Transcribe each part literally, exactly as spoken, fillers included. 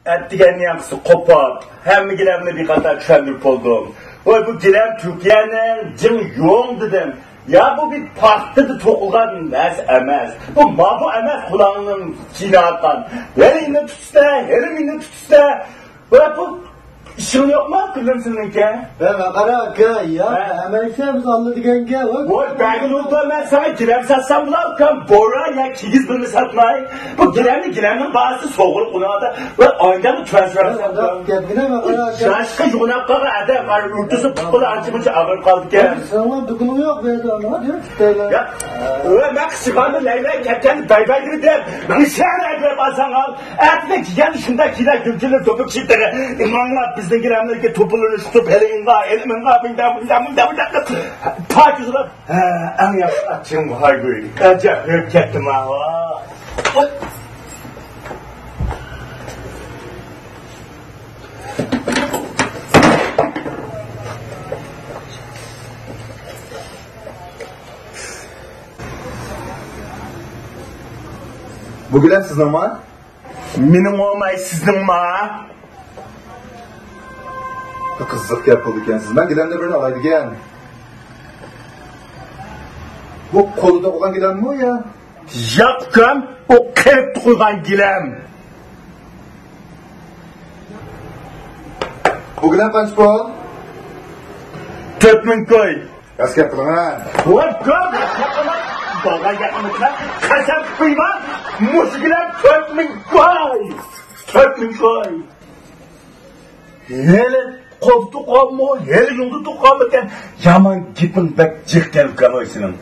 ئەتىگەننىڭ ياقىسى قوپۇپ، ھەممە گىلەمنى بىر قاتار چۈشەندۈرۈپ بولدۇم. ۋاي، بۇ گىلەم تۈركىيەنىڭ جىڭ يوڭ دېدىم. يا بۇ بىر پاختىدا توقۇلغان نەرسە ئەمەس. بۇ مابۇ ئەمەس قۇلاقنىڭ چىيناۋاتقان. ھېلى مېنى تۇتسا، ھېلى مېنى تۇتسا. ۋاي، بۇ ئىشىڭ يوقمۇ، كۈلۈم سېنىڭكى؟ ۋە ماقارا ئاكا، يا، ھە؟ ھەممە ئىشلار بىز ئاللا دېگەنگە، ۋاي. ۋاي، بەگىلى ئۇدۇر، مەن ساڭا گىلەم ساتسام بۇلا، ئۇكام، بورا يا كىگىز بىرنى ساتماي. بۇ گىلەمنى، گىلەمنىڭ باھاسى سوغۇرۇق ئۇنىڭدا. ۋاي، ئايدا بۇ ترانسفېر ئالسام، ئۇكام. گەپكىنە ماقارا ئاكا. شاشقا يوغىناپ قالغان ئادەم، ئۇرتۇسى پۇت قولى ئانچە مۇنچە ئاغرىپ قالدىكەن. سېنىڭ دۇكىنىڭ يوق بۇ يەردە، نېمە دېيىپ كۈتەيلى؟ يا، ۋاي، مەن قىسقاندا لەيلەي كەتكەندە بەي-بەي دېدىم. مىشەن ئەگىرىپ ئالساڭ ئال. ئەتىگە كىيگەن شۇنداق كىيلەر گۈلچىلەر توپۇپ چىقتى. ئىماملار بىزنىڭ گىلەملەرگە توپىلىنىشتۇرۇپ، ھېلى ئىنغا، ھېلى مىنغا، مىندا، مىندا، مىندا، مىندا قىلىپ، پاكىزلاپ، ھە، ئەڭ ياخشى ئاچچىقىم بۇ ھايگۇي. ئەجەب ھۆپ كەتتىم ھا. ۋاي. بۇ گىلەم سىزنىڭما؟ مېنىڭ بولماي سىزنىڭما؟ قىزىق گەپ قىلىدىكەنسىز. مەن گىلەمدە بىرنى ئالاي دېگەن. بۇ قولدا قويغان گىلەممۇ يا؟ ياق، ئۇكام، ئۇ قېلىپتا قويغان گىلەم. بۇ گىلەم قانچە پۇل؟ تۆت مىڭ كوي. راست گەپ قىلىڭ ھە. ۋاي، كوي، راست گەپ قىلىڭ. بارغان گەپنى قىلىڭ. قەسەم قىلىمەن، مۇشۇ گىلەم تۆت مىڭ كوي. تۆت مىڭ كوي. ھېلى قولدا تۇغقانمۇ، ھېلى يولدا تۇغقانمىكەن؟ يامان گېپىڭ بەك جىق كەلدىكەن ۋاي سېنىڭ.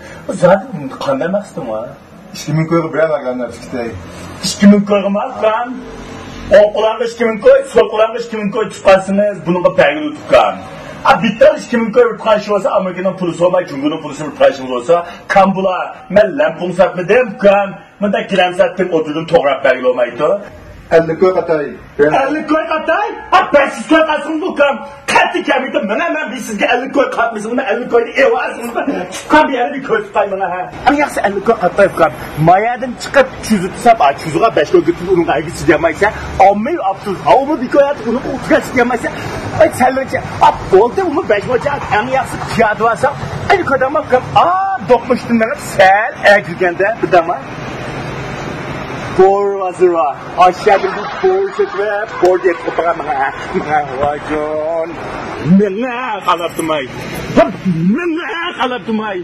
زادى قانداق مەقسىتىڭ بار؟ ئىككى مىڭ كويغا بىرەر بارگاندا تىكتەي. ئىككى مىڭ كويغىمۇ ئالغان؟ ئوڭ قۇلاققا ئىككى مىڭ كوي، سول قۇلاققا ئىككى مىڭ كوي تۇتقانسىڭىز، بۇنىڭغا بەرگىلى تۇتقان. ئا، بىتتال ئىككى مىڭ كوي ئۇتقان ئىش بولسا، ئامېرىكىنىڭ پۇلى سولماي، جۇڭگونىڭ پۇلى سولماي، ئۇتقان ئىش بولسا، كام بولا. مەن لەمپۇڭ ساتمىدىم، ئۇكام. مۇنداق گىلەم ساتتىم، ئوتتۇرىدىن توغراپ بەرگىلى بولمايدۇ. ئەللىك كوي قاتاي. ئەللىك كوي قاتاي؟ ھە، بەش يۈز كوي قاتسىڭىز ئۇكام. قەتئىي كەلمەيدۇ. مانا مەن بىر سىزگە ئەللىك كوي قاتمىسىڭىز، مەن ئەللىك كوينى ئېۋەرسىڭىز، تۇتقان بىر يەرنى بىر كۆرسىتىپ قوياي مانا، ھە. ئەڭ ياخشىسى ئەللىك كوي قاتاي ئۇكام. ما يەردىن چىقىپ، چۈزۈپ تۇرسام، ئا، چۈزۈغا بەش كوي كېتىپ، ئۇنىڭغا ھەرگىز چىدىيالمايسەن. ئاممىۋى ئاپتوبۇس، ئاۋۇمۇ بىر كوي، ئۇنىڭغا ئۇتۇقا چىدىيالمايسەن. ئاي، سەللىچە، ئاپ، بولدى، ئۇمۇ بەش كوي، ئەڭ ياخشىسى پىيادە بارساڭ، ئەينى كويداڭ ئۇكام. ئا، دوقمۇشتىن مېڭىپ، سەل ئەگىلگەندە بىردەم بار. بور ھازىر بار. ئاشۇ يەردىن بىر بور سېتىپ، بور دەپ قوپۇرغان ماڭا. ماڭا ۋاجون. ماڭا قالاپ تۇرماي. ماڭا قالاپ تۇرماي.